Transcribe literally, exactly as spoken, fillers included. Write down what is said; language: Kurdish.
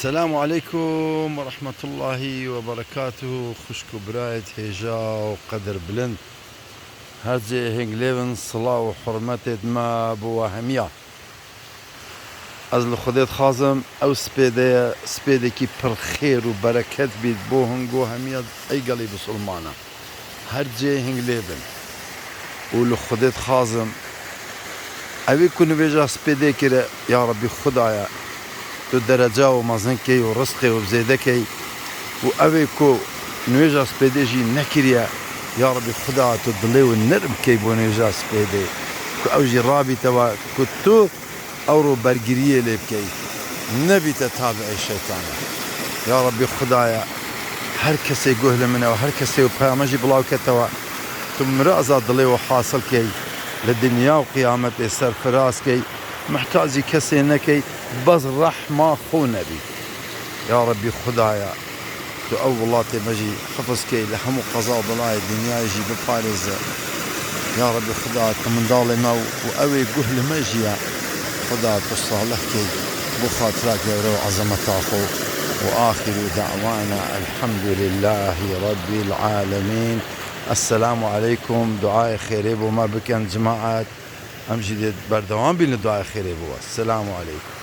Selamu aleykum ve rahmetullahi ve berekatuhu. Xwişk û birayê hêja û qedir bilind. Her cê hêng lê bin, silav û hurmetê me bo we hemiya. Ez li Xwedê dixwazim, ew spêde ye, spêdekî pir xêr û bereket bît bo hingû hemiya ey gelî bisilmana. Her cê hêng lê bin. Û li Xwedê dixwazim, evê ku nivêja spêdê kire, ya Rebî Xwedaya, tu dereca û mezin key û rizqê û zêde key. Û evê ku nivêja spêdê jî nekiriye, ya Rebî Xwedaya, tu dilê û nerm key bo nivêja spêdê. Ku ew jî rabîte we, ku tu ewro bergiriyê lê bikey, nebîte tabiê şeytanê. Ya Rebî Xwedaya, her kesê guh li min e û her kesê û peyama jî bilaw ketewe, tu miraza dilê û hasil key, li dinya û qiyametê serfiraz key, mihtacî kesê nekey, bes rehma xwe nebî. Ya Rebî Xwedaya, tu ew welatê me jî hifiz key, li hemû qeza û belayê dinyayê jî biparêze. Ya Rebî Xuda, tu mindalê me û, û ew ê guh li me jî ye, Xuda tu salih key, bo xatira gewre û ezemeta xwe. Û axiru da'wana elhamdulillahî Rebbil alemîn. Esselamu aleykum, duayê xêrê bo me bikin, cemaet. Em jî dê berdewam bîn li duayê xêrê bo we. Selamu aleykum.